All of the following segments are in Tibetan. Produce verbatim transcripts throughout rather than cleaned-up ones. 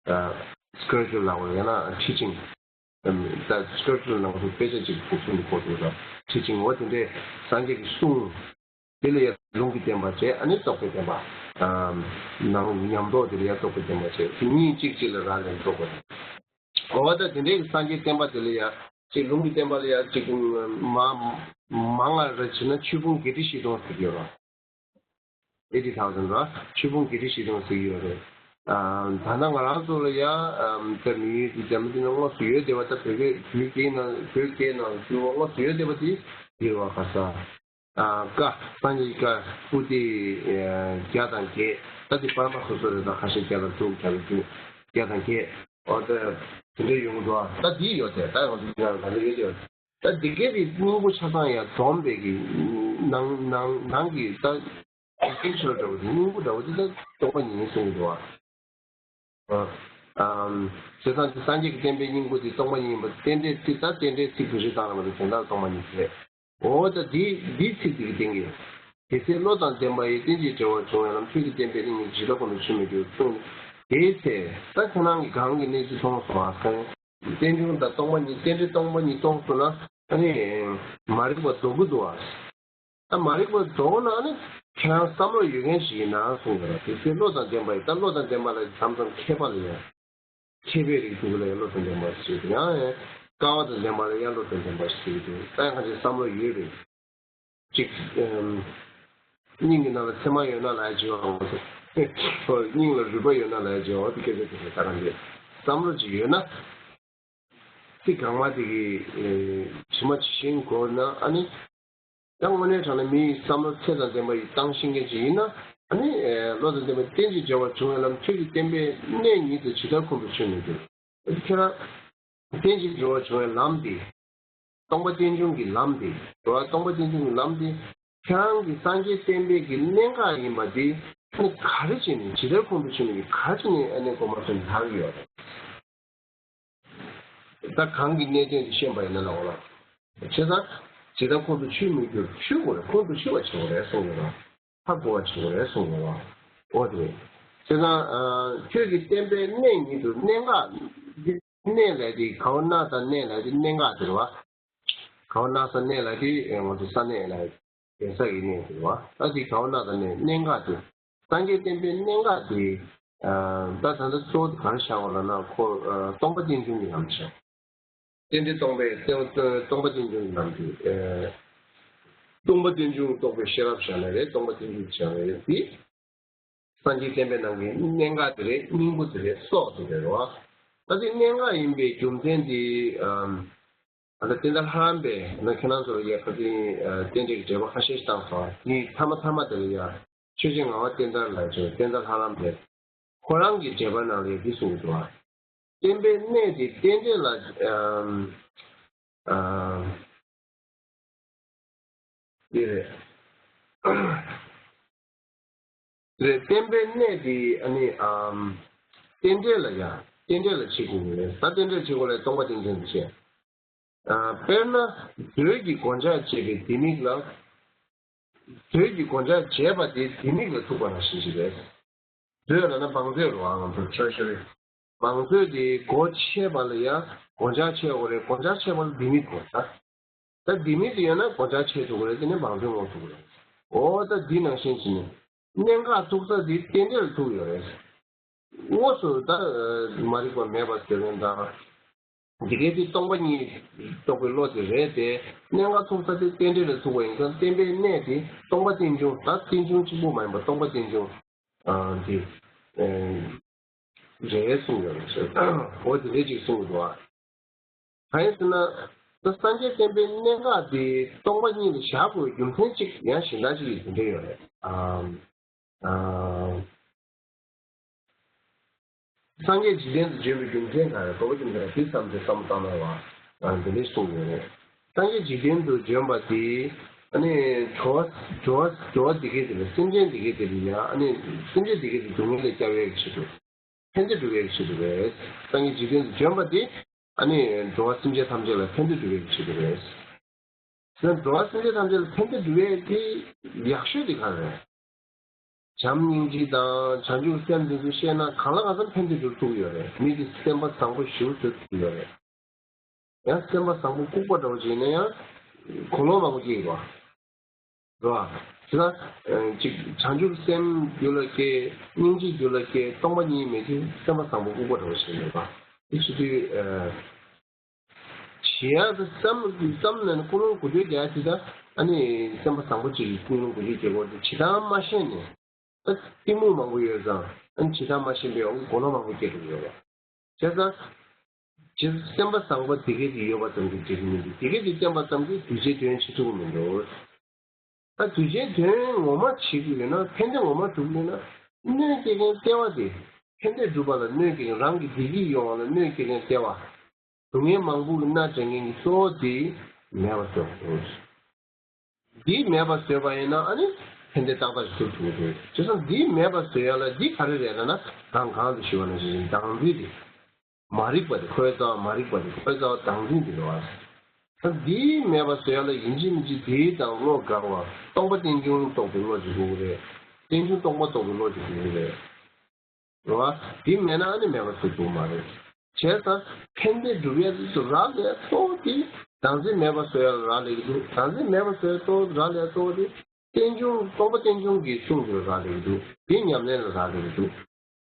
ཨ་སྐྱོར་བཅུག་ལབ་དགོས་ཡང་ན་ཁྲིད་ཅིང་། ད་སྐྱོར་བཅུག་ནང་དུ་དཔེ་ཆ་ཅིག་འདུག་གསུང་གི་གོ་འདུག་ལ། ཁྲིད་ཅིང་འོ་དེ་འདྲའི་སངས་རྒྱས་ཀྱི་གསུང་། དེ་ལ་ཡང་ལུང་གི་བསྟན་པ་བྱས། ཨ་ནི་རྟོགས་པའི་བསྟན་པ། ཨ་ནང་ཉམས་རྟོགས་དེ་ལ་ཡང་རྟོགས་པའི་བསྟན་པ་བྱས། དེ་གཉིས་གཅིག་གཅིག་ལ་རག་ལས་རྟོགས་པ་རེད། འོ་ད་དེ་འདྲའི་སངས་རྒྱས་བསྟན་པ་དེ་ལ་ཡང་ཅིག་ལུང་གི་བསྟན་པ་ལ་ཡང་ཅིག་མ་མང་ང་རེ་བྱས་ན་ཆོས་ཕུང་བརྒྱད་ཁྲི་བཞི་སྟོང་ཟེར་གྱི་ཡོད་རེད། ཨེ་ཊི་ཐའུ་ཟེན་ར། ཆོས་ཕུང་བརྒྱད་ཁྲི་བཞི་སྟོང་ཟེར་གྱི་ཡོད་རེད། ཨ་ད་ལྟ་ང་རང་ཚོ་ལ་ཡ་ཨམ་ད་མི་ཡུལ་གྱི་རྒྱ་མི་འདི་ནང་དངོས་སུ་ཡོད་བསྡད་པ། ད་བོད་སྐད་བོད་སྐད་ནང་བོད་སྐད་ནང་བསྒྱུར་བ་དངོས་སུ་ཡོད་བསྡད་པ་དེ་འདི་རེད་བ། ག་ས་ཨ་ཀ་སངས་རྒྱས་ཀ་པུ་ཏི་ཨ་བརྒྱ་དང་བརྒྱད། ད་དེ་པར་མ་སོ་སོ་རེད། ད་ཁ་ཤས་བརྒྱ་དང་དྲུག་བརྒྱ་དང་བཅུ་བརྒྱ་དང་བརྒྱད། འོ་ད་དེ་འདྲ་ཡོང་གི་འདུག་ཨ་ད་འདི་ཡོད་དེ། ད་ཡང་འདི་ང་ལ་ཡོད་དེ། ད་འདི་གའི་རིགས་སྙིང་པོ་ཆ་ཚང་ཡང་འཛོམས་པའི་གི་ནང་ནང་ནང་གི་ད་ཨེ་སེན་ཤལ་འདྲ་བོ་དེ། སྙིང་པོ་འདྲ་བོ་དེ་ད་སྟོང་པ་ཉིད་གསུང་གི་འདུག་ཨ། ཨམ་བྱས་ཙང་དེ་སངས་རྒྱས་ཀྱི་བསྟན་པའི་སྙིང་པོ་དེ་སྟོང་པ་ཉིད་ཡིན་པ། རྟེན་འབྲེལ་ཚིག་ད་རྟེན་འབྲེལ་ཚིག་བེད་སྤྱོད་བཏང་ར་མ་དེ་དོན་དག་སྟོང་པ་ཉིད་རེད། འོ་ད་འདི་འདི་ཚིག་འདི་གི་སྟེང་གི། དེ་ཚེ་བློ་དང་ལྡན་པ་ཡིས། རྟེན་ཅིང་འབྲེལ་བར་འབྱུང་བའི་ལམ། ཆོས་ཀྱི་བསྟན་པའི་གནས་ཉིད། ཇི་ལྟར་ཁོང་དུ་ཆུད་མི་འགྱུར་གསུངས། དེའི་ཚེ་ད་ཁྱེད་རང་གིས་གང་གི་གནས་ཚུལ་མཐོང་སོང་ཨ། རྟེན་འབྱུང་དང་སྟོང་པ་ཉིད། རྟེན་འབྲེལ་སྟོང་པ་ཉིད་རྟོགས་སོང་ན་ཨ་ནི་མ་རིག་པ་ལྡོག་གི་འདུག་ཨ། ད་མ་རིག་པ་ལྡོག་ན་ཨ་ནི་ཁྱེད་རང་བསམ་བློ་ཡོད་མཁན་ཞིག་ཡིན་ན་གསུངས་ཡོད་ར། དེ་ཚེ་བློ་དང་ལྡན་པ་ཡིས། ད་བློ་དང་ལྡན་པ་ལ་མཚམས་མཚམས་མཁས་པ་ལ་ཡང་མཁས་པའི་རིགས་ཚོ་ལ་ཡང་བློ་དང་ལྡན་པ་ཞིག་ཡོད། ཡང་ཡང་སྐལ་བ་དང་ལྡན་པ་ལ་ཡང་བློ་དང་ལྡན་པ་ཞིག་ཡོད། ད་ཡང་ཁ་ཅིག་བསམ་བློ་ཡོད་རེད། གཅིག་ཨམ། སྙིང་གི་ནང་ལ་ཚེར་མ་ཡོད་ན་ལབ་ཡ་ཅིག་ཡོད་རེད། སྙིང་ལ་རུས་པ་ཡོད་ན་ལབ་ཡ་ཅིག་ཡོད་རེད། དེ་སྐད་ཆ་དེ་རེད། ད་ག་འདི་བསམ་བློ་ཅིག་ཡོད་ན། ཚིག་གང་མ་དེ་གི་ཨེ་ཇི་མ་ཇི་བཞིན་གོ་ན་ཨ་ནི། ཡང་དངོས་གནས་དྲང་གནས་མི་ཡི་བསམ་བློ་ཚད་དང་ལྡན་པ་ཡིས་བཏང་ཤེས་མཁན་ཅིག་ཡིན་ན་ཨ་ནི་ཨེ་བློ་དང་ལྡན་པའི་རྟེན་ཅིང་འབྲེལ་བར་འབྱུང་བའི་ལམ། ཆོས་ཀྱི་བསྟན་པའི་གནས་ཉིད་དུ་ཇི་ལྟར་ཁོང་དུ་ཆུད་མི་འགྱུར། ཁྱེད་རང་རྟེན་ཅིང་འབྲེལ་བར་འབྱུང་བའི་ལམ་དེ། སྟོང་པ་རྟེན་འབྱུང་གི་ལམ་དེ། འགྲོ་བ་སྟོང་པ་རྟེན་འབྱུང་གི་ལམ་དེ། ཁྱེད་རང་གི་སངས་རྒྱས་བསྟན་པའི་གི་གནད་འགག་ཡིན་པ་དེ་ཨ་ནི་ག་རེ་བྱས་ནས་ཇི་ལྟར་ཁོང་དུ་ཆུད་ནས་ག་རེ་བྱས་ནས་ཨ་ནི་གོ་མ་ཐོས་ནས་ལྷག་ཡོད་རེད། ད་གང་གི་གནད་དོན་དེ་ཤེས་པ་ཡིན་ན་ལ་འོ་ལ། བྱས་ཙང་ཇི་ལྟར་ཁོང་དུ་ཆུད་མི་འགྱུར། ཆུད་དགོས་རེད། ཁོང་དུ་ཆུད་པ་བྱེད་དགོས་རེད་གསུངས་ཡོད་རེད། ཧ་གོ་བ་བྱེད་དགོས་རེད་གསུངས་ཡོད་རེད། འོ་དེ་རེད། བྱས་ཙང་ཨ་ཆོས་ཀྱི་བསྟན་པའི་གནས་ཉིད་དུ། གནད་འགག་འདི། གནས་ལབ་དེ་ག་བ་ན་ད་གནས་ལབ་དེ་གནད་འགག་དེ་རེད་བ། ག་བ་ན་ས་གནས་ལབ་དེ་ང་ཚོ་ས་གནས་ལ་གདན་ས་ཡིན་ནས་རེད་བ། ད་དེ་ག་བ་ན་ད་གནས་གནད་འགག་དེ། སངས་རྒྱས་བསྟན་པའི་གནད་འགག་དེ། ཨ་ད་ད་ལྟ་གཙོ་བོ་དེ་ག་རེ་བཞག་པ་ལབ་ན་ཁོ་ཨ་སྟོང་པ་རྟེན་འབྱུང་གི་ལམ་བཞག་རྟེན་འབྲེལ་སྟོང་པའི་སྟོང་སྟོང་པ་རྟེན་འབྱུང་གི་ལམ་དེ། ཨ་སྟོང་པ་རྟེན་འབྱུང་རྟོགས་པའི་ཤེས་རབ་བཞག་ན་རེད། སྟོང་པ་རྟེན་འབྱུང་བཞག་ན་རེད། དེ་སངས་རྒྱས་བསྟན་པའི་ནང་གི་གནད་འགག་དེ་རེད། སྙིང་པོ་དེ་རེད། སྲོག་དེ་རེད་བ། ད་དེ་གནད་འགག་ཡིན་པའི་རྒྱུ་མཚན་དེ་ཨམ། ད་ལྟ་བསྟན་དར་ལྷ་རམས་པས་ན་ཁྱེད་རང་ཚོར་ཡ་ཁ་སང་རྟེན་འབྲེལ་གྱི་འགྲེལ་པ་ཁ་ཤས་ཤིག་བཏང་སོང་། དེའི་མཐའ་མ་མཐའ་མ་དེ་ལ་ཡ་ཆོས་རྗེ་ངག་དབང་བསྟན་དར་ལགས་ཀྱིས་བསྟན་དར་ལྷ་རམས་པས་ཁོ་རང་གི་འགྲེལ་པ་ནང་ལ་ཡ་འདི་གསུངས་འདུག་བ། བསྟན་པའི་གནས་དེ་རྟེན་འབྲེལ་ལ་ཨམ་ཨམ་འདི་རེད། རེད། བསྟན་པའི་གནས་དེ་ཨ་ནི་ཨམ་རྟེན་འབྲེལ་ལ་ཡ་རྟེན་འབྲེལ་ལ་བྱེད་དགོས་ཀྱི་རེད། ད་རྟེན་འབྲེལ་བྱེད་དགོས་ལ་སྟོང་པ་རྟེན་འབྱུང་དུ་བྱས། ཨ་དཔེར་ན་མཛོད་ཀྱི་སྒོ་ལྕགས་བྱས་པའི་ལྡེ་མིག་ལ། མཛོད་ཀྱི་སྒོ་ལྕགས་བྱས་པ་དེ་ལྡེ་མིག་ལ་ཐུག་པ་ནང་བཞིན་ཞིག་རེད། མཛོད་ལབ་ན་བང་མཛོད་རེད་བ། ང་ཚོ་ཁྲོ་ཤོ་རེད། བང་མཛོད་དེ་སྒོ་ཕྱེ་བ་ལ་ཡ་སྒོ་ལྕགས་ཕྱེ་དགོས་རེད། སྒོ་ལྕགས་ཕྱེ་བ་ལ་ལྡེ་མིག་དགོས་ད། ད་ལྡེ་མིག་དེ་ཡོད་ན་སྒོ་ལྕགས་ཕྱེ་ཐུབ་ཀྱི་རེད། དེ་ནས་བང་མཛོད་སྔོག་ཐུབ་ཀྱི་རེད། འོ་ད་འདི་ནང་བཞིན་བྱས་ནས་གནད་འགག་ཐུག་ས་དེ་རྟེན་འབྲེལ་ལ་ཐུག་ཡོད་རེད། དངོས་སུ་ད་མ་རིག་པ་མེད་པ་ཟེར་མཁན་དང་། འདི་གའི་དེ་སྟོང་པ་ཉིད་རྟོགས་པའི་བློ་དེ་རེད་དེ། གནད་འགག་ཐུག་ས་དེ་རྟེན་འབྲེལ་ལ་ཐུག་པ་ཡིན་ཙང་བསྟན་པའི་གནས་དེ་སྟོང་པ་རྟེན་འབྱུང་། ད་རྟེན་འབྱུང་གཅིག་པུ་མ་ཡིན་པ་སྟོང་པ་རྟེན་འབྱུང་། ཨ་འདི་ཨེ་རེད་གསུངས་ཡོད་རེད་ཟེར། འོ་དེ་འདྲ་ཅིག་གསུངས་འདུག་ཨ། གང་ཡིན་ཟེར་ན། ད་སངས་རྒྱས་བསྟན་པའི་གནད་འགག་དེ་སྟོང་པ་ཉིད་ལ་བཞག་དགོས་རྒྱུ་མཚན་གཅིག་ཡང་གཞན་དག་ཅིག་ཡིན་དེ་འདྲ་ཡོད་རེད། ཨ་ཨ་སངས་རྒྱས་འཇིག་རྟེན་དུ་བྱོན་པའི་རྒྱུ་མཚན་གང་རེད། དོགས་པ་ཅིག་མེད་པ་དེ་བསམ་སྟེ་བསམ་བློ་བཏང་ན་བ། ཨ་འདི་འདྲ་གསུངས་ཡོད་རེད། སངས་རྒྱས་འཇིག་རྟེན་དུ་བྱོན་པ་དེ་ཨ་ནི་འགྲོ་བ་འགྲོ་བ་འགྲོ་བ་འདི་གའི་དེ་ལ་སེམས་ཅན་འདི་གའི་དེ་ལ་ཡང་ཨ་ནི་སེམས་ཅན་འདི་གའི་དེ་སྡུག་བསྔལ་ལས་སྐྱབས་ཡས་ཀྱི་ཆེད་དུ། ཕན་བདེ་སྒྲུབ་པའི་ཆེད་དུ་རེད། སངས་རྒྱས་འཇིག་རྟེན་དུ་བྱོན་པ་དེ་ཨ་ནི་འགྲོ་བ་སེམས་ཅན་ཐམས་ཅད་ལ་ཕན་བདེ་སྒྲུབ་པའི་ཆེད་དུ་རེད། དེ་འགྲོ་བ་སེམས་ཅན་ཐམས་ཅད་ལ་ཕན་བདེ་སྒྲུབ་པའི་དེ་ཡག་ཤོས་དེ་ག་རེ་རེད། བྱམས་སྙིང་རྗེ་དང་བྱང་ཆུབ་སེམས་དེ་ཚོ་ཤེས་ན་གང་ལ་གང་འཚམ་ཕན་བདེ་འགྲུབ་ཐུབ་ཡོད་རེད། མི་དེ་སེམས་པ་བཟང་པོ་ཞེ་པོ་བཟོ་ཐུབ་ཡོད་རེད། ཡང་སེམས་པ་བཟང་པོ་ལྐུགས་པ་འདྲ་བོ་ཅིག་ཡིན་ན་ཡང་། གོ་ལོང་མང་པོ་སྐྱེ་ཡོད་པ། རེད་བ། དེ་ལ་ཅིག་བྱང་ཆུབ་སེམས་རྒྱུད་ལ་སྐྱེ། སྙིང་རྗེ་རྒྱུད་ལ་སྐྱེ། སྟོང་པ་ཉིད་མེད་ཅིང་སེམས་པ་བཟང་པོ་ལྐུགས་པ་འདྲ་བོ་ཞིག་ཡོད་པ། དེ་བྱེད་དུས། ཞེ་ཡག་ཏུ་བསམ་བསམ་ནས་ཀུན་སློང་འགུལ་སྐྱོད་རྒྱག་ཅིག་ད། ཨ་ནི་སེམས་པ་བཟང་པོ་ཅིག་གི་ཀུན་སློང་འགུལ་སྐྱོད་རྒྱག་དགོས་ཏེ་བྱེད་སྟངས་མ་ཤེས་ནས། ད་གཏི་མུག་མང་པོ་ཡོད་ཙང་ཨ་ནི་བྱེད་སྟངས་མ་ཤེས་པའི་འོག་གི་གོ་ལོང་མང་པོ་སྐྱེ་འགྲོ་གི་ཡོད་རེད། བྱས་ཙང་། ཇི་སེམས་པ་བཟང་པོ་དེ་གས་ཅིག་ཡོད་པ་ཙམ་གྱིས་འགྲིག་གི་མི་འདུག་དེ་གས་ཅིག་བསྟེན་པ་ཙམ་གྱིས་གདུལ་བྱའི་དོན་བྱེད་ཐུབ་ཀྱི་མི་འདུག་ད་གདུལ་བྱའི་དོན་ངོ་མ་བྱེད་དགོས་ཡོད་ན། ཕན་བདེ་ངོ་མ་སྒྲུབ་དགོས་ན། གནོད་སྐྱེལ་མཁན་ལྟེ་བ་དེ། ཕན་བདེ་སྒྲུབ་པ་ལ་གནོད་སྐྱེལ་མཁན། རང་གི་བདེ་སྐྱིད་ཡོང་བ་ལ་གནོད་སྐྱེལ་མཁན་ལྟེ་བ། སྡུག་བསྔལ་མང་པོ་གི་མནར་སྦྱིན་མཁན་གྱི་གཙོ་བོ་དེ་མེད་པར་བཟོ་དགོས། འདི་མེད་པར་བཟོས་པ་ཡིན་ན་ཨ་ནི་ཕན་བདེ་ཏག་ཏག་ཞིག་སྒྲུབ་ཐུབ་ཀྱི་རེད། བྱས་ཙང་འདི་མེད་པར་བཟོ་ཡ་ལ་འདི་ག་རེ་རེད་ལབ་ན། གང་གང་དུ་ཞུ་བ་ནང་བཞིན་བདག་འཛིན་དེ། མ་རིག་པ་དེ། ཁོའི་རྩ་བ་མ་རིག་པ་དེ། ཁོའི་རྩ་བ་བདག་འཛིན་དེ་རེད་བ། ད་འདི་མེད་པར་བཟོ་ཡ་ལ་ཡིན་གཅིག་མིན་གཅིག་དེའི་དང་བློ་དགར་བ། སྟོང་པ་རྟེན་འབྱུང་རྟོགས་པའི་བློ་ཅིག་དགོས་ཀྱི་རེད། རྟེན་འབྱུང་སྟོང་པ་རྟོགས་པའི་བློ་ཅིག་དགོས་ཀྱི་རེད། རེད་བ། འདི་མེད་ན་ཨ་ནི་མེད་པ་ཟེར་ཐུབ་མ་རེད། བྱས་ཙང་ཕན་བདེ་སྒྲུབ་ཡ་དེ་ཚོ་རག་ལས་གཙོ་བོ་དེ་བདག་འཛིན་མེད་པ་བཟོ་ཡ་ལ་རག་ལས་ཀྱི་འདུག་བདག་འཛིན་མེད་པ་བཟོ་ཡ་གཙོ་བོ་རག་ལས་གཙོ་བོ་དེ་རྟེན་འབྱུང་སྟོང་པ་རྟེན་འབྱུང་གི་གསུང་དེ་རག་ལས་ཀྱི་འདུག་དེ་ཉམས་ལེན་ལ་རག་ལས་ཀྱི་འདུག་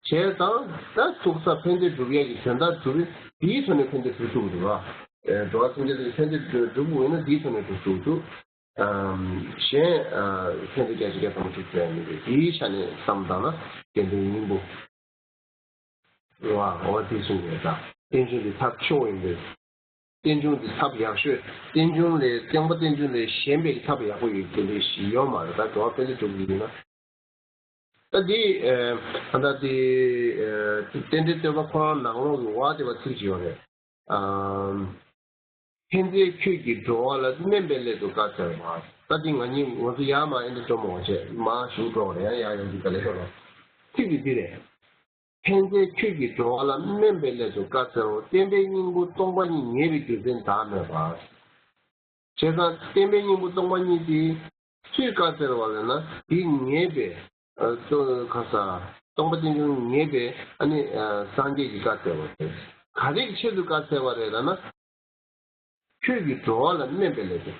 བྱས་ཙང་ད་ཐུག་ས་ཕན་བདེ་སྒྲུབ་ཡ་གི་དོན་དག་སྒྲུབ་ཡ་དེའི་ཐོག་ནས་ཕན་བདེ་སྒྲུབ་ཐུབ་ཀྱི་འདུག་བ། འགྲོ་བ་སེམས་ཅན་དེ་ཕན་བདེ་སྒྲུབ་དགོས་ཡིན་ན་དེའི་ཐོག་ནས་སྒྲུབ་ཐུབ་འདུག་གཞན་ཕན་ཚུན་རྒྱ་ཆེ་རྒྱ་ཐམ་པ་གཅིག་བྱས་མི་འདུག་དེའི་ཆ་ནས་བསམ་བཏང་ན་དགེ་འདུན་སྙིང་པོ། འོ་འོ་དེ་གསུངས་ཡོད་ད། རྟེན་འབྱུང་འདི་ཐབས་མཆོག་ཡིན་པས། རྟེན་འབྱུང་འདི་ཐབས་ཡག་ཤོས། རྟེན་འབྱུང་ལས་སྟོང་པ་རྟེན་འབྱུང་ལས་གཞན་པའི་ཐབས་ཡག་པོ་ཡོད་དེ་འདྲ་ཞིག་ཡོད་མ་རེད། ད་འགྲོ་བ་ཕན་ཚུན་སྒྲུབ་དགོས་ཡིན་ན། ད་འདི་ད་ལྟ་དེ་རྟེན་འབྲེལ་བསྟོད་པ་ཁོ་རང་ནང་ལོགས་ཀྱི་བ་དེ་བ་ཚིག་ཅིག་ཡོད་རེད། ཨམ། ཕན་མཛད་ཁྱོད་ཀྱིས་འགྲོ་བ་ལ་སྨན་པའི་སླད་དུ་བཀའ་སྩལ་བ། ད་འདི་ང་གཉིས་ང་ཚོ་ཡར་མར་ཨེ་འདྲ་འགྲོ་མ་འོང་བྱས་མར་ཞུ་འགྲོ་བ་རེད། ཡང་ཡང་ཡོང་རྒྱུ་ག་ལེ་ཤོར་རོ། ཚིག་འདི་འདི་རེད། ཕན་མཛད་ཁྱོད་ཀྱིས་འགྲོ་བ་ལ་སྨན་པའི་སླད་དུ་བཀའ་སྩལ་བ། བསྟན་པའི་སྙིང་པོ་སྟོང་པ་ཉིད་ངེས་པའི་རྒྱུ་མཚན་བདག་མེད་པ། བྱས་ཙང་བསྟན་པའི་སྙིང་པོ་སྟོང་པ་ཉིད་དེ་སུས་བཀའ་སྩལ་བ་ལབ་ན། དེ་ངེས་པའི་ཨ་གཙོ་ཁ་ས་སྟོང་པ་རྟེན་འབྱུང་ངེས་པའི་ཨ་ནི་ཨ་སངས་རྒྱས་ཀྱིས་བཀའ་སྩལ་བ་རེད། ག་རེ་གི་ཆེད་དུ་བཀའ་སྩལ་བ་རེད་ལབ་ན། ཁྱོད་ཀྱིས་འགྲོ་བ་ལ་སྨན་པའི་སླད་དུ།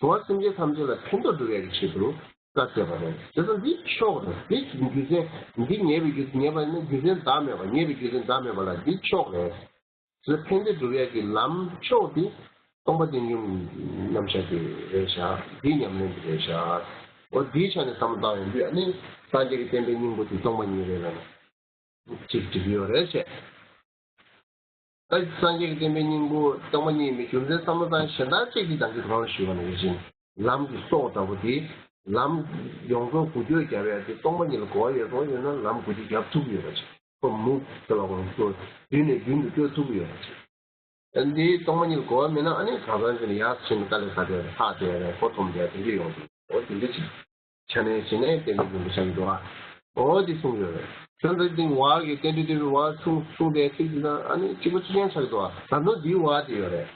འགྲོ་བ་སེམས་ཅན་ཐམས་ཅད་ལ་ཕན་ཐོགས་སྒྲུབ་ཡག་གི་ཆེད་དུ་བཀའ་སྩལ་བ་རེད། དེ་ཚོ་འདི་མཆོག་རེད། འདི་རྒྱུ་མཚན་འདི་ངེས་པའི་རྒྱུ་ངེས་པ་ནི་རྒྱུ་མཚན་བདག་མེད་པ། ངེས་པའི་རྒྱུ་མཚན་བདག་མེད་པ་ལ་འདི་མཆོག་རེད། ཟེར་ཕན་བདེ་སྒྲུབ་ཡག་གི་ལམ་མཆོག་དེ་སྟོང་པ་རྟེན་འབྱུང་རྣམ་གཞག་དེ་རེད་ཤག་འདི་ཉམས་ལེན་དེ་རེད་ཤག་འོ་འདིའི་ཆ་ནས་བསམ་བློ་བཏང་ཡོང་དུས་ཨ་ནི་སངས་རྒྱས་ཀྱི་བསྟན་པའི་སྙིང་པོ་དེ་སྟོང་པ་ཉིད་རེད་ལབ་ན་ཅིག་འགྲིག་གི་ཡོད་རེད་ཅེས། ད་སངས་རྒྱས་ཀྱི་བསྟན་པའི་སྙིང་པོ་སྟོང་པ་ཉིད་ཡིན་པའི་རྒྱུ་མཚན་བསམ་བློ་བཏང་གཞན་དག་ཅིག་གིས་ད་གིན་གོང་ལ་ཞུས་པ་ནང་བཞིན་ལམ་གྱི་སྲོག་ལྟ་བུ་དེ་ལམ་ཡོངས་རྫོགས་འགུལ་སྐྱོད་རྒྱབ་ཡ་དེ་སྟོང་པ་ཉིད་ལ་གོ་བ་ཡོད་རོགས་ཡོད་ན་ལམ་འགུལ་སྐྱོད་རྒྱབ་ཐུབ་ཀྱི་ཡོད་པ་ཅིག་ཁོ་མུ་ཟེར་བ་གོང་ཚོ་མདུན་ནས་མདུན་དུ་བསྐྱོད་ཐུབ་ཀྱི་ཡོད་པ་ཅིག་འདི་སྟོང་པ་ཉིད་གོ་བ་མེད་ན་ཨ་ནི་གང་ཟག་ཅིག་ལ་ཡར་ཕྱིན་ནས་དཀའ་ལས་ཁག་དེ་ལྷག་དེ་རེད། ཁོ་ཐོམ་དེ་དེ་འདྲ་ཡོང་དུས་འོ་དེ་འདྲ་ཅིག་ཆ་ནས་བྱས་ནས་བསྟན་པའི་སྙིང་པོ་ཆགས་ཀྱི་འདུག་ཨ། འོ་དེ་གསུངས་ཡོད་རེད། ཁྱོད་ཚོ་སྟེང་བ་གི་བསྟན་འགྲོའི་བསྟན་པའི་བ་གསུངས་གསུངས་པའི་ཚིག་དེ་དང་ཨ་ནི་གཅིག་པ་གཅིག་རྐྱང་ཆགས་ཀྱི་འདུག་ཨ། ད་ནོ་འདིའི་བ་དེ་ཡོད་རེད།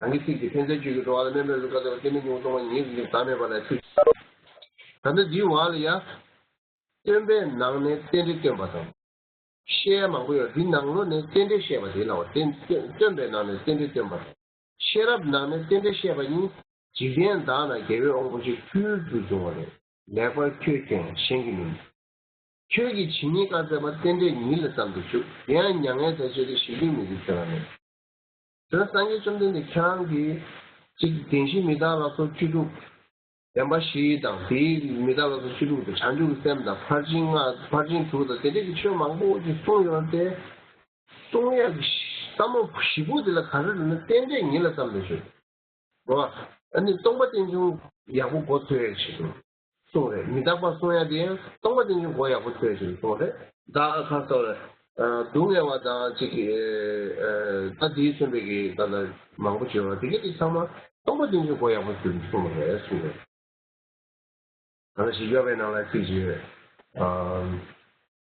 རང་གི་ཚིག་དེ་ཕན་མཛད་ཁྱོད་ཀྱིས་འགྲོ་བ་ལ་སྨན་པའི་ལུགས་ཀ་ལྟ་བུ་བསྟན་པའི་སྙིང་པོ་སྟོང་པ་ཉིད་ཀྱི་བདག་མེད་པ་ལ་ཚིག་ད་ནི་འདིའི་བ་ལ་ཡ། སྟོན་པའི་ནང་ནས་རྟེན་འབྲེལ་སྟོན་པ་དང་། བཤད་ཡ་མང་པོ་ཡོད། འདི་ནང་ལོགས་ནས་རྟེན་འབྲེལ་བཤད་པ་དེ་ལའོ། རྟེན་སྟོན་སྟོན་པའི་ནང་ནས་རྟེན་འབྲེལ་སྟོན་པ་དང་། ཤེས་རབ་ནང་ནས་རྟེན་འབྲེལ་བཤད་པ་ཡིན། འཇིག་རྟེན་དག་ན་རྒྱལ་བའི་དབང་པོ་ཆེ་ཁྱོད་དུ་བྱུང་བ་རེད། ལེགས་པར་ཁྱོད་མཁྱེན་གཞན་གྱིས་མིན། ཁྱོད་ཀྱིས་ཇི་སྙེད་བཀའ་སྩལ་པ། རྟེན་འབྲེལ་ཉིད་ལ་ཙམ་དུ་བཞུགས། དེ་ཡང་མྱ་ངན་འདས་ཆེད་དུ། ཞིག་རྒྱུན་མི་འཛིན་ཁྱོད་རང་མེད། དེ་ལ་སངས་རྒྱས་བཅོམ་ལྡན་འདས་ཁྱེད་རང་གིས་ཅིག་བདེན་བཞི་མི་རྟག་ལ་སོགས་བཅུ་དྲུག་བདེན་པ་བཞི་དང་དེའི་མི་རྟག་ལ་སོགས་བཅུ་དྲུག་དང་བྱང་ཆུབ་ཀྱི་སེམས་དང་ཕར་ཕྱིན་ལྔ་ཕར་ཕྱིན་དྲུག་དང་དེ་འདྲ་གི་ཆོས་མང་པོ་ཅིག་གསུངས་ཡོད་དེ། གསུང་ཡག་གི་བསམ་བློ་ཞིབ་པོ་དེ་ལ་ག་རེ་རེད་ན་རྟེན་འབྲེལ་ཉིད་ལ་བསམ་བློ་ཞུ། རོ། ཨ་ནི་སྟོང་པ་རྟེན་འབྱུང་ཡག་པོ་གོ་ཐུབ་ཡག་ཆེད་དུ་གསུངས་རེད། མི་རྟག་པ་གསུང་ཡག་དེ་ཡང་སྟོང་པ་རྟེན་འབྱུང་གོ་ཡག་པོ་ཐུབ་ཡག་ཆེད་དུ་གསུངས་རེད། ད་ཁ་སོ་རེད། སྡུག་བསྔལ་བ་དང་གཅིག་གི་ད་དེའི་མཚོན་པའི་གི་ད་ལྟ་མང་པོ་བརྗོད་པ་དེ་ག་དེ་ཚང་མ་སྟོང་པ་རྟེན་འབྱུང་གོ་ཡག་པོ་ཐུབ་ཡག་གསུངས་རེད་གསུངས་རེད། ད་ལྟ་ཞིག་ཡོད་པའི་ནང་ལ་ཚིག་ཅིག་ཡོད།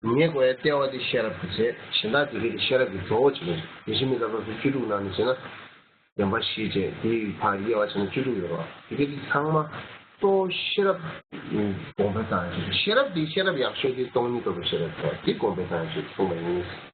ངེས་དགོས་ཡ་ལྟེ་བ་དེ་ཤེས་རབ་ཀྱི་རྗེས། གཞན་དག་དེ་གས་དེ་ཤེས་རབ་ཀྱི་གྲོགས་བྱེད་པས། དེ་བཞིན་མི་རྟག་པ་སོགས་བཅུ་དྲུག་ནང་ནས་བྱས་ན། བདེན་པ་བཞི་བྱས་དེའི་ཕར་དབྱེ་བ་བྱས་ན་བཅུ་དྲུག་ཡོད་པ། དེ་གས་དེ་ཚང་མ། གཙོ་བོ་ཤེས་རབ་གོང་འཕེལ་བཏང་ཡག་ཤེས་རབ་འདི་ཤེས་རབ་ཡག་ཤོས་འདི་སྟོང་ཉིད་རྟོགས་པའི་ཤེས་རབ་དང་འདི་གོང་འཕེལ་བཏང་ཡག་ཤོས་གསུངས་པ་ཡིན།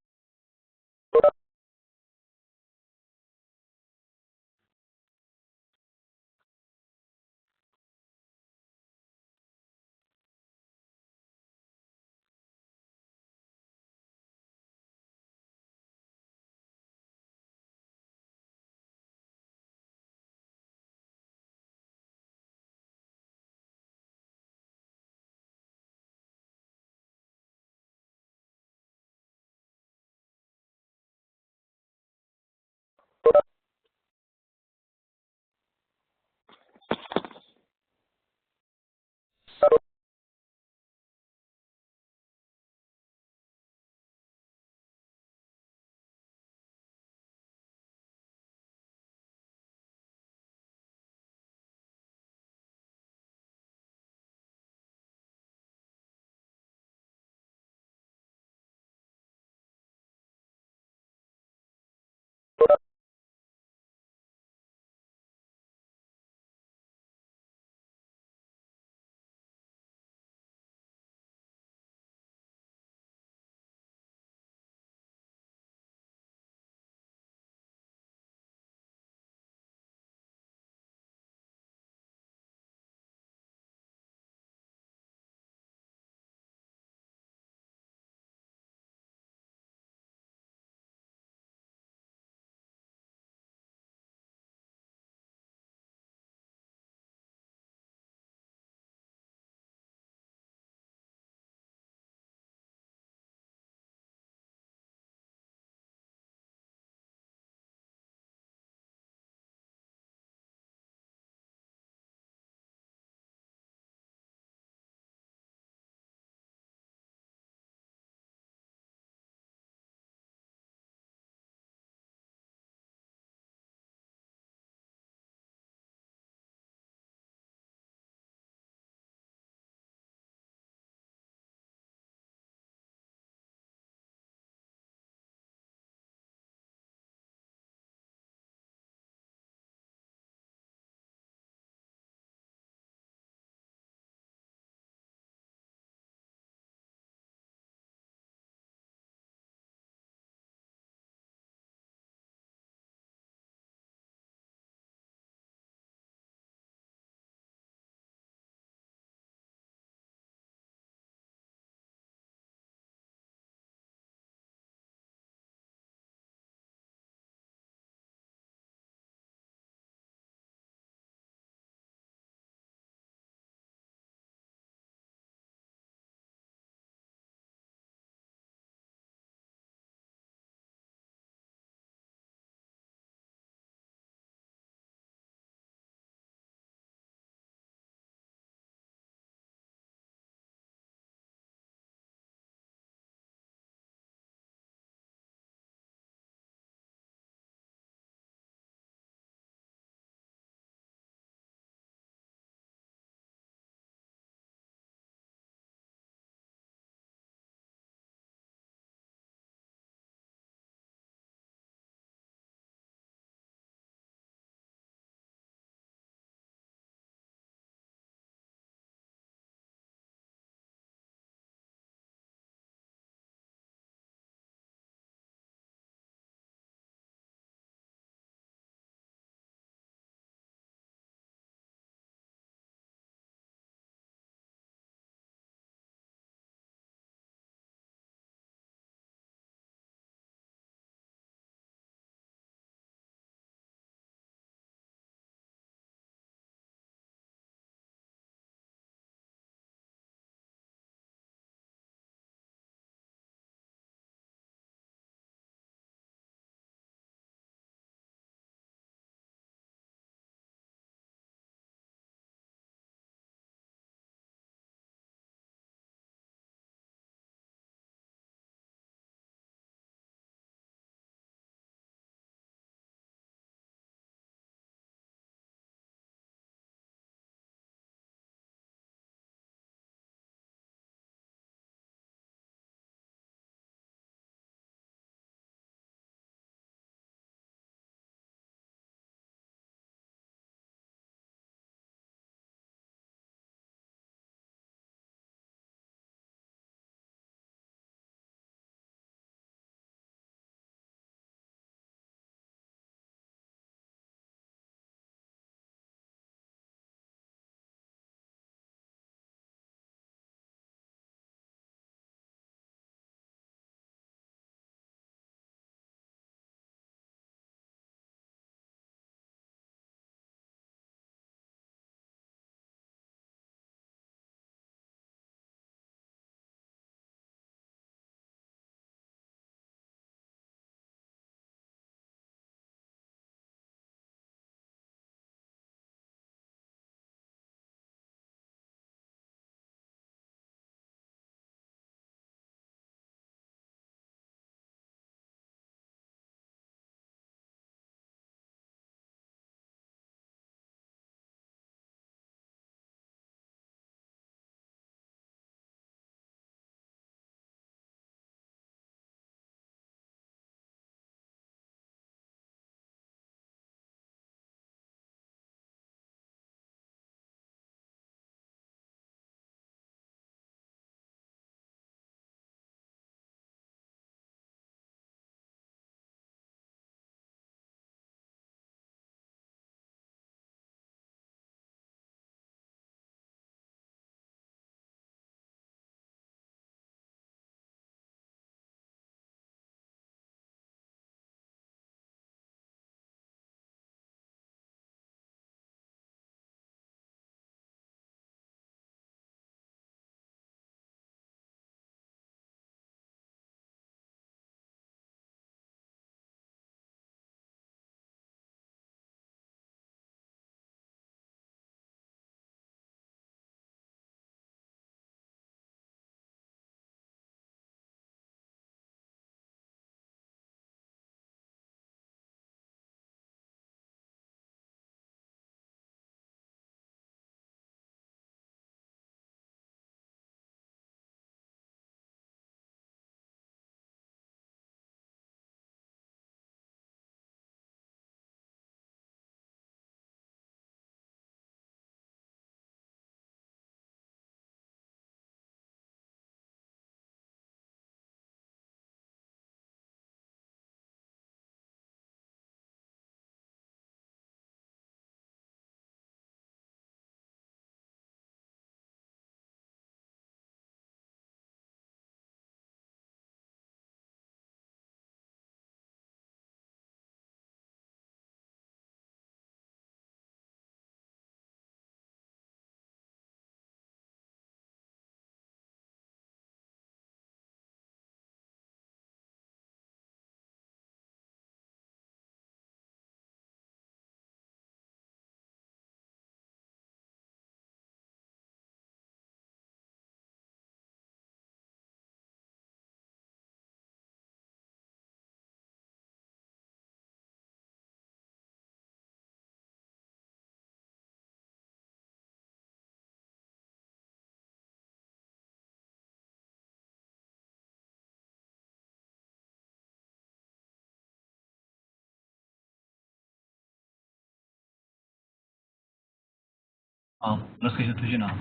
ཨ། ལགས་སོ། སྐད་ཆ་ཐུགས་རྗེ་གནང་།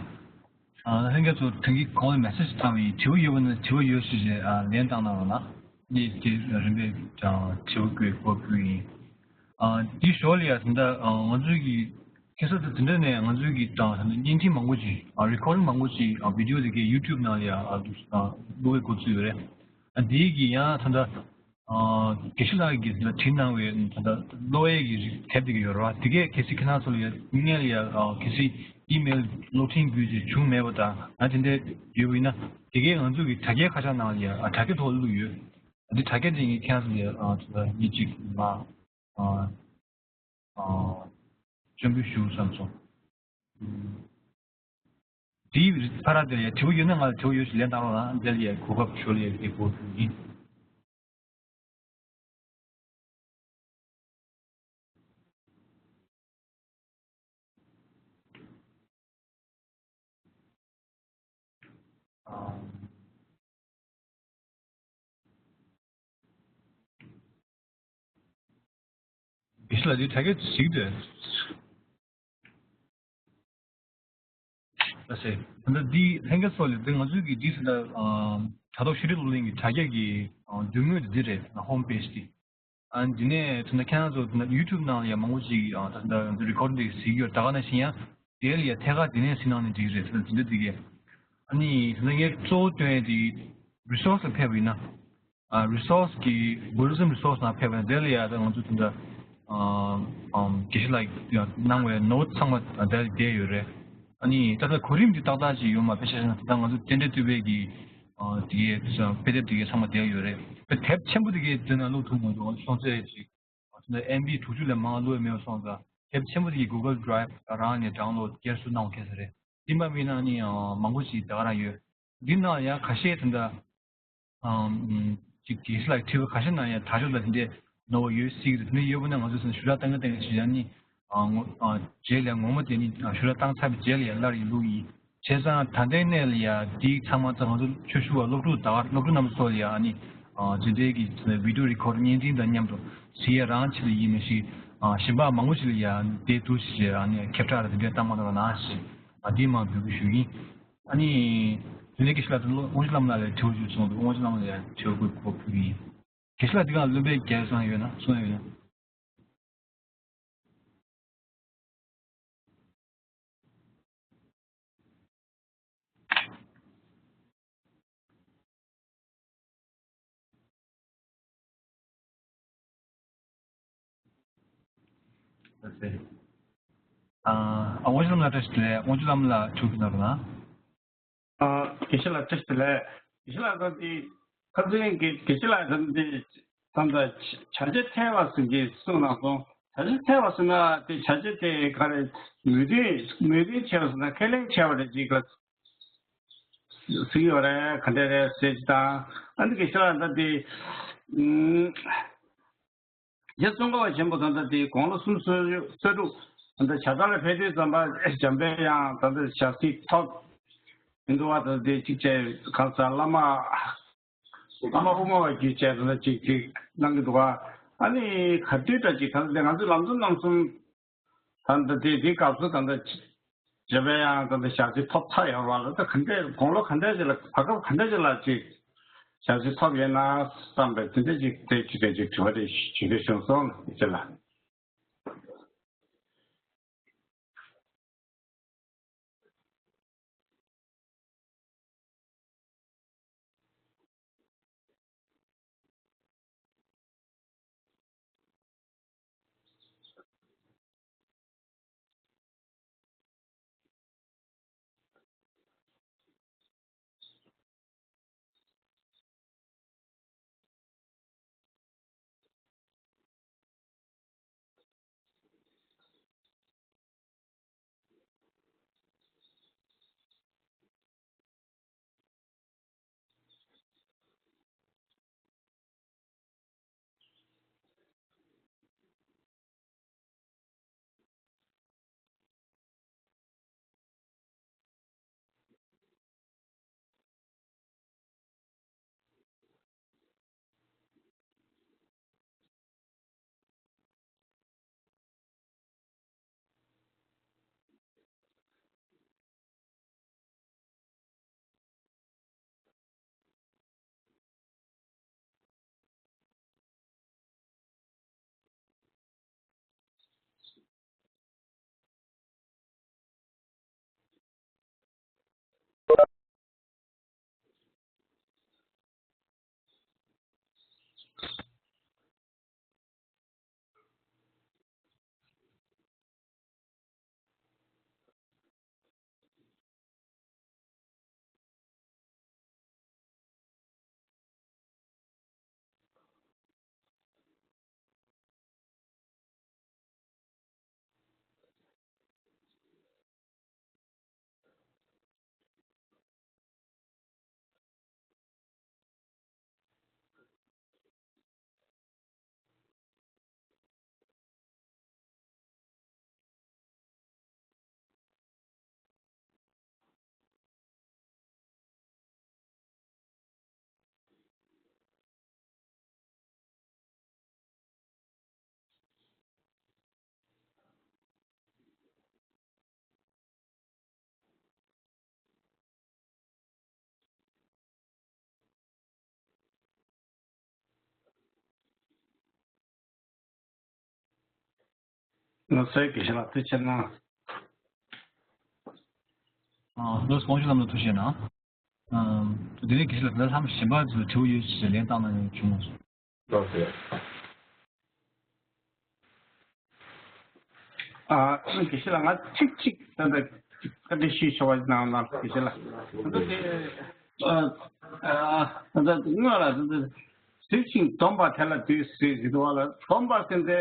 ཨ། ལྷན་རྒྱས་ཚོ་ཐེངས་ཀྱི་གོང་ལ་མེ་སེ་ཇི་བཏང་བའི་དྲི་བ་ཡོད་པ་ན་དྲི་བ་ཡོད་ཞུས་རྗེས། ཨ། ལན་བཏང་གནང་རོགས་གནང་། འདི་དེ་རིམ་པས་ཀྱང་དྲི་བ་བཀོད་སྐོར་ཕུལ་ཡིན། ཨ། དེའི་ཞོར་ལ་ཡང་ད་ལྟ་ང་ཚོའི་གི་ཁ་སང་དེ་འདྲ་ནས་ང་ཚོའི་གི་ད་ལྟ་བརྙན་འཕྲིན་མང་པོ་ཅིག་ཨ། རི་ཀོ་ཌིང་མང་པོ་ཅིག་ཨ། བི་ཌི་ཡོ་དེ་གའི་ཡུ་ཊུབ་ནང་ལ་ཡང་ཨ། བླུག་པའི་འགོ་བཙུགས་ཡོད་རེད། ཨ། དེའི་གི་ཡང་ད་ལྟ་ཨ། དགེ་བཤེས་ལགས་ཀྱིས་བྲིས་གནང་བའི་ད་ལྟ་ཀློག་ཡས་ཀྱི་དེབ་དེ་ག་ཡོད་རེད་བ། དེ་གས་གལ་སྲིད་ཁྱེད་རང་ཚོ་ལ་ཡ་དངོས་གནས་ལ་ཡ་ཨ། གལ་སྲིད་ཨི་མེལ་གློག་འཕྲིན་བརྒྱུད་ཅིག་བྱུང་མེད་པ་དང་ཨ། དེ་འདྲ་ཡོད་པ་ཡིན་ན་དེ་གས་ང་ཚོ་གི་དྲ་རྒྱའི་ཁ་བྱང་ནང་ལ་ཡ་ཨ། དྲ་རྒྱ་ཐོག་བླུགས་ཡོད། ཨ། དེ་དྲ་རྒྱ་དེ་ངས་ཁྱེད་རང་ཚོ་ལ་ཡ་ཨ། ད་ལྟ་ཉིན་གཅིག་མ་ཨ། ཨ། སྤྱན་འབུལ་ཞུ་བསམ་སོང་། དེའི་ཕར་དེ་ལ་ཡ་དྲི་བ་ཡོད་ན་ང་ལ་དྲི་བ་ཡོད་ཞིག་ལན་བཏང་རོགས་གནང་། དེ་ལ་ཡ་གོ་སྐབས་ཞུ་ལ་ཡ་དེ་གོ་ཐུབ་ཡིན། དགེ་བཤེས་ལགས་འདི་དྲ་རྒྱ་ཞིག་འདུག་ཨ་ཟེར། ད་ལྟ་འདི་ལྷན་རྒྱས་ཚོ་ལ་འདི་ང་ཚོའི་གི་འདི་ཟེར་ན་ཨ། དྲ་ཐོག་ཤེས་རིག་སློབ་གླིང་གི་དྲ་རྒྱ་གི་ཨ། མདུན་ངོས་འདི་རེད། ཧོམ་པེ་ཇི་འདི། ཨ། འདི་ནས་ད་ལྟ་ཁྱེད་རང་ཚོ་ད་ལྟ་ཡུ་ཊུབ་ནང་ལ་ཡང་མང་པོ་ཅིག་ཨ། ད་ལྟ་རི་ཀོ་ཌིང་འདི་གཟིགས་ཡོད། ད་ག་ནང་བཞིན་ཡང་དེ་ལ་ཡང་ཐད་ཀར་འདི་ནས་གཟིགས་གནང་ནས་འགྲིག་རེད། ད་ལྟ་འདི་འདྲ་འདི་གས། ཨ་ནི་ད་ལྟ་ངས་གཙོ་བོ་སྟོན་ཡས་འདི་རི་སོར་སི་ལ་ཕེབས་པ་ཡིན་ན། ཨ། རི་སོར་སི་གི་བྷུ་དྷི་ཛིམ་རི་སོར་སི་ནང་ཕེབས་པ་ཡིན་ན་དེ་ལ་ཡང་ད་ང་ཚོ་ད་ལྟ་ཨ། ཨམ། དགེ་བཤེས་ལགས་ཀྱིས་གནང་བའི་ནོ་ཊི་ཚང་མ་དེ་ལ་བསྡད་ཡོད་རེད། ཨ་ནི་ད་ལྟ་གོ་རིམ་འདི་ཏག་ཏག་ཅིག་ཡོད་མ་རེད། དཔེ་ཆ་བཞག་ན་ད་ལྟ་ང་ཚོ་རྟེན་འབྲེལ་བསྟོད་པའི་གི་ཨ། དེ་གའི་དཔེ་དེབ་དེ་གའི་ཚང་མ་དེ་ལ་ཡོད་རེད། དཔེ་དེབ་ཆེན་པོ་དེ་གའི་དེ་ནང་བླུགས་ཐུབ་མ་འདུག་ཤོང་ཚད་ཅིག་ཨ། ད་ལྟ་ཨེམ་བི་དྲུག་ཅུ་ལས་མང་བླུགས་ཡས་མེད་པ་སོང་ཙང་དེབ་ཆེན་པོ་དེ་གའི་གུ་གལ་ཌི་རའེབ་རང་ནས་ཌའུན་ལོཌ་སྐྱེལ་སྲོལ་གནང་བ་ཁེལ་ས་རེད། དེ་མ་མིན་ན་ནི་ཨ། མང་པོ་ཞིག་ད་ག་རང་ཡོད། འདི་ནང་ཡང་ཁ་ཤས་དེ་འདྲ་ཨམ། ཅིག་དགེ་བཤེས་ལགས་ཁྲིད་པ་ཁ་ཤས་ནང་ཡང་དྲ་ཕྱོགས་ལ་དེ་འདྲའི་ནོར་བ་ཡོད་སྲིད་ཀྱི་རེད། དེ་འདྲ་ཡོད་པ་ན་ང་ཚོས་ཞུ་དག་བཏང་གི་བཏང་གི་བྱེད་ཡ་ནི་ཨ། ངོ་ཨ། རྗེས་ལ་ངོ་མ་དེ་ནི་ཞུ་དག་བཏང་ཚར་བའི་རྗེས་ལ་ཡང་སླར་ཡང་བླུགས་ཡིན། བྱས་ཙང་ད་ལྟའི་གནས་ལ་ཡང་འདི་ཚང་མ་ད་ང་ཚོ་ཆོས་ཞུ་བ་སློབ་ཕྲུག་ད་ག་སློབ་ཕྲུག་རྣམས་ཚོ་ལ་ཡང་ཨ་ནི་ཨ། དེ་འདྲའི་གི་བི་ཌི་ཡོ་རི་ཀོ་ཌི་བརྙན་འཕྲིན་དང་མཉམ་དུ་གཟིགས་ཡ་རང་ཆེད་དུ་ཡིན་མི་ཤེས། ཨ། གཞན་པ་མང་པོ་ཞིག་ལ་ཡང་དེ་འདུག་ཞེས་ཨ་ནི་ཁྱབ་བསྒྲགས་དང་དེ་འདྲ་བཏང་མ་ཐུབ་པ་གནང་ཞེས་ཨ། འདི་མར་འབོད་སྐུལ་ཞུ་གི་ཡིན། ཨ་ནི། དེ་ནས་དགེ་བཤེས་ལགས་དང་དབང་ཕྱུག་ལྷ་མོ་ལགས་ལ་དྲི་བ་ཞུ་གསུངས་འདུག་དབང་ཕྱུག་ལྷ་མོ་ལགས་ལ་དྲི་བ་བཀོད་ཕུལ་གྱི་ཡིན། དགེ་བཤེས་ལགས་འདི་ག་བློ་འབད་རྒྱལ་སོང་ཡོད་ན་གསུང་ཡོད་ན། ཨ། དབང་ཕྱུག་ལྷ་མོ་ལགས་བཀྲ་ཤིས་བདེ་ལེགས། དབང་ཕྱུག་ལྷ་མོ་ལགས་དྲི་བ་ཞུ་གནང་རོགས་གནང་། ཨ། དགེ་བཤེས་ལགས་བཀྲ་ཤིས་བདེ་ལེགས། དགེ་བཤེས་ལགས་ད་འདི་ཁ་སང་གི་དགེ་བཤེས་ལགས་ད་འདི་ད་ལྟ་བྱ་བྱེད་ཐལ་བ་ཟེར་གྱི་གསུངས་གནང་སོང་། བྱ་བྱེད་ཐལ་བ་ཟེར་ན་དེ་བྱ་བྱེད་དེ་ག་རེ་མོས་མཐུན་མོས་མཐུན་བྱས་པ་ཟེར་ན་ཁས་ལེན་བྱས་པ་རེད་ཅིག་ལ་ཟེར་གྱི་ཡོད་རེད། ག་འདྲ་རེད་ཟེར་གྱི་དང་། ཨ་འདི་དགེ་བཤེས་ལགས་ད་འདི་ཨུམ། རྗེ་ཙོང་ཁ་པ་ཆེན་པོ་ད་ལྟ་དེ་དགུང་ལོ་སུམ་ཅུ་སོ་དྲུག་ད་ལྟ་བྱ་དང་ལ་ཕེབས་དུས་ཙམ་པ་འཇམ་པའི་དབྱངས་ད་ལྟ་ཞལ་གཟིགས་ཐོབ་མི་འདུག་བ། ད་ལྟ་དེ་གཅིག་བྱས་གང་ཟག་བླ་མ་བླ་མ་དབུ་མ་པ་བརྒྱུད་བྱས་ད་ལྟ་གཅིག་གཅིག་གནང་གི་འདུག་བ། ཨ་ནི་ག་དུས་འདྲ་ཅིག་ད་ལྟ་དེ་ང་ཚོའི་ལམ་འཛོམས་རྣམ་གསུམ་ད་ལྟ་དེ་དེའི་སྐབས་སུ་ད་ལྟ་འཇམ་པའི་དབྱངས་ད་ལྟ་ཞལ་གཟིགས་ཐོབ་ཚར་ཡོད་རེད་བ། ད་ག་འདྲས་དགུང་ལོ་ག་འདྲས་ཅིག་ལ་བར་སྐབས་ག་འདྲས་ཅིག་ལ་ཅིག་ཞལ་གཟིགས་ཐོབ་ཡོད་ན་བསམ་པའི་དེ་འདྲས་ཅིག་དེ་ཅིག་དེ་ཅིག་དྲི་བ་དེ་ཞུ་འདོད་བྱུང་སོང་ཅེས་ལ། ལགས་སོ། དགེ་བཤེས་ལགས་ཐུགས་རྗེ་གནང་། ཨ། ལགས་སོ། དགོངས་ཞུ་ལམ་ལ་ཐུགས་རྗེ་གནང་། ཨམ། དེ་ནས་དགེ་བཤེས་ལགས་ད་ལྷམ་གཞན་པ་ཚོས་དྲི་བ་ཡོད་ཅེས་ལན་བཏང་ན་ཡང་བྱུང་མ་སོང་། ལགས་སོ། ཨ། དགེ་བཤེས་ལགས་ང་གཅིག་གཅིག་ད་ལྟ་བཀའ་འདྲི་ཞུས་ཆོག་པ་གནང་གནང་དགེ་བཤེས་ལགས། ད་ལྟ་དེ་ཨ་ཨ་ད་ལྟ་སྔོན་ལ་ད་ལྟ་གཟིགས་ཤིང་སྡོམ་པ་དེ་ལ་དུས་ཟེར་གྱི་འདུག་བ་ལ། སྡོམ་པ་ཟེར་དེ་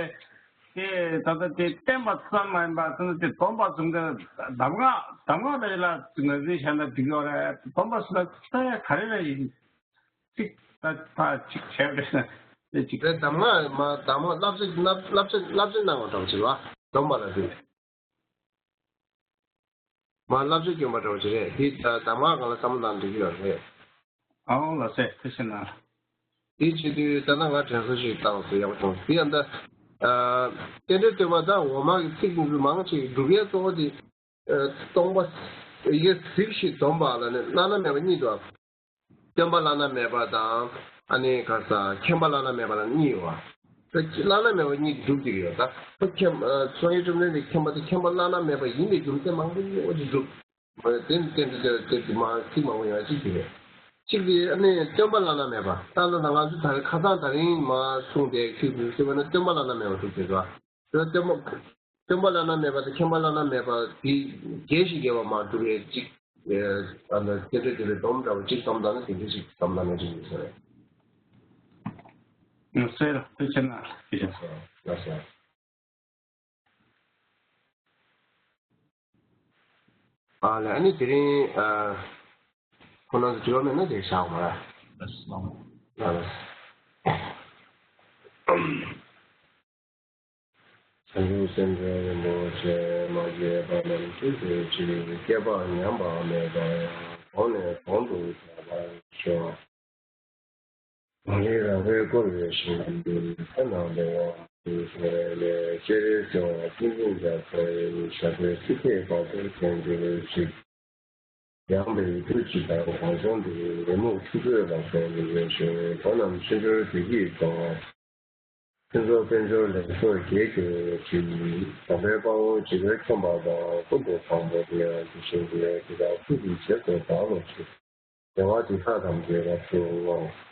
དེ་ད་ལྟ་དེ་བསྟན་པ་ཙམ་མ་ཡིན་པ་ད་ལྟ་དེ་སྡོམ་པ་གསུམ་དེ་གདམས་ངག་གདམས་ངག་དེ་ལ་ང་ཚོས་བྱས་ན་འགྲིག་ཡོད་རེད། སྡོམ་པ་གསུམ་ལ་ད་ག་རེ་རེད་ཡིན། གཅིག་ད་ད་གཅིག་བྱས་པ་རེད་ན་དེ་གཅིག་དེ་གདམས་ངག་མ་གདམས་ངག་བསླབ་བྱ་བསླབ་བསླབ་བྱ་བསླབ་བྱ་གནང་བ་འདྲ་བོ་ཅིག་ལ་སྡོམ་པ་ལ་དེ། མ་བསླབ་བྱ་སྐྱོན་པ་འདྲ་བོ་ཅིག་རེད། དེ་ད་གདམས་ངག་སྒང་ལ་བསམ་བློ་བཏང་འགྲིག་གི་ཡོད་རེད། ཨའོ་ལགས་སེ་ཐུགས་རྗེ་གནང་། དེ་བྱེད་དུས་ད་ལྟ་ང་དྲན་གསོ་ཞིག་བཏང་སོང་། ཡག་པོ་བྱུང་། དེ་ཡང་ད་ཨ་རྟེན་འབྲེལ་བསྟོད་པ་ད་འོག་མ་གི་ཚིག་དེ་ཚོ་མང་ཆེ་གི་སྒྲུབ་ཡས་གཙོ་བོ་དེ་ཨ་སྟོང་པ་ཡི་གེ་གཟིགས་ཤིང་སྡོམ་པ་ལ་ནི་བླ་ན་མེད་པ་གཉིས་འདུག་སྟོན་པ་བླ་ན་མེད་པ་དང་། ཨ་ནི་ག་ས་མཁྱེན་པ་བླ་ན་མེད་པ་ལ་གཉིས་ཡོད་པ། ད་བླ་ན་མེད་པ་གཉིས་སྒྲུབ་ཀྱི་ཡོད་ད། ཁོ་མཁྱེན་སངས་རྒྱས་བཅོམ་ལྡན་འདས་མཁྱེན་པ་དེ་མཁྱེན་པ་བླ་ན་མེད་པ་ཡིན་པའི་རྒྱུ་མཚན་མང་པོ་ཅིག་སྒྲུབ། དེ་ནི་རྟེན་འབྲེལ་དེ་དེ་མ་ཚིག་མང་པོ་ཡང་གཅིག་གི་རེད། གཅིག་དེ་ཨ་ནི་སྟོན་པ་བླ་ན་མེད་པ། ད་ལྟ་ང་ཚོ་ད་རེས་ཁ་སང་ད་རིང་མ་གསུངས་ཏེ་ཁྱོད་ཀྱིས་ཤེས་པ་ན་སྟོན་པ་བླ་ན་མེད་པ་སྒྲུབ་ཀྱི་རེད་བ། སྟོན་པ། སྟོན་པ་བླ་ན་མེད་པ་དང་མཁྱེན་པ་བླ་ན་མེད་པ་དེ་རྒྱས་ཤིང་རྒྱས་པ་མ་གྲུབ་པའི་གཅིག་ཨ་ནི་རྟེན་འབྲེལ་དེ་ལས་སྡོམ་འདྲ་བོ་གཅིག་སྡོམ་དང་ནི་དེ་འདྲ་ཞིག་སྡོམ་ན་མེད་ཅིག་ཡིན་ས་རེད། ཡང་སེ་ར་ཐུགས་རྗེ་གནང་། ལགས་སོ། ཨ་ལས་ཨ་ནི་དེ་རིང་ཨ་ཁོ་རང་ཚོ་དྲི་བ་མེད་ན་དེ་བཞག་མ་ར། ལགས་སོ། ལགས་སོ། བྱང་ཆུབ་སེམས་དཔའི་རིན་པོ་ཆེ་མ་སྐྱེས་པ་རྣམས་སྐྱེ་གྱུར་ཅིག་སྐྱེས་པ་ཉམས་པ་མེད་པར་གོང་ནས་གོང་དུ་ཆགས་པར་ཤོག་རང་རིག་རང་པས་བསྐོར་བའི་ཞིང་དུ་ལྷ་རྣམས་ལས་དབང་དུ་གསལ་ལས་སྤྱན་རས་གཟིགས་དབང་ཏིང་འཛིན་རྒྱ་མཚོའི་ཞབས་པད་སྲིད་མཐའི་བར་དུ་བརྟན་གྱུར་ཅིག་ཡངས་པའི་རྒྱུད་ཅིག་དང་གོང་སོང་དུ་རི་མོ་ཆུ་ཚོད་ལ་སོགས་ལུས་པའི་ཞིང་བོད་རྣམས་ཕྱི་འབྱོར་བདེ་སྐྱིད་འབྱུང་བ། ཕུན་ཚོགས་དཔལ་འབྱོར་ལེགས་ཚོགས་རྒྱས་གྱུར་ཅིག་དམ་པའི་དཔའ་བོ་འཇིགས་པས་ཁྱོམ་པ་དང་ཀུན་ཏུ་བཟང་པོ་དེ་ཡང་དེ་བཞིན་གྱི་དེ་དག་ཐུགས་ཀྱི་རྗེས་སུ་བདག་སློབ་ཅིག་བདེ་བ་སྡུག་བསྔལ་ཐམས་ཅད་རབ་ཏུ་དབང་།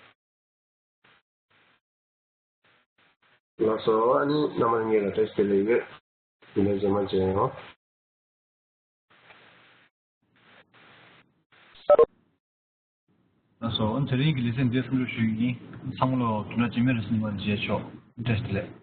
ལགས་སོ། ཨ་ནི་རྣམ་པ་གཉིས་ལ་བཀྲ་ཤིས་བདེ་ལེགས་ཡོད། དེ་ནས་རྗེས་མ་མཇལ་ཡོང་། ལགས་སོ། ཨ་ནི་དེ་རིང་གི་ལེ་ཚན་འདིར་མཚམས་འཇོག་ཞུ་རྒྱུ་ཡིན། ཚང་མ་ལ་བདུན་ཕྲག་རྗེས་མའི་ལེ་ཚན་ནང་མཇལ་ཆོག་བཀྲ་ཤིས་བདེ་ལེགས།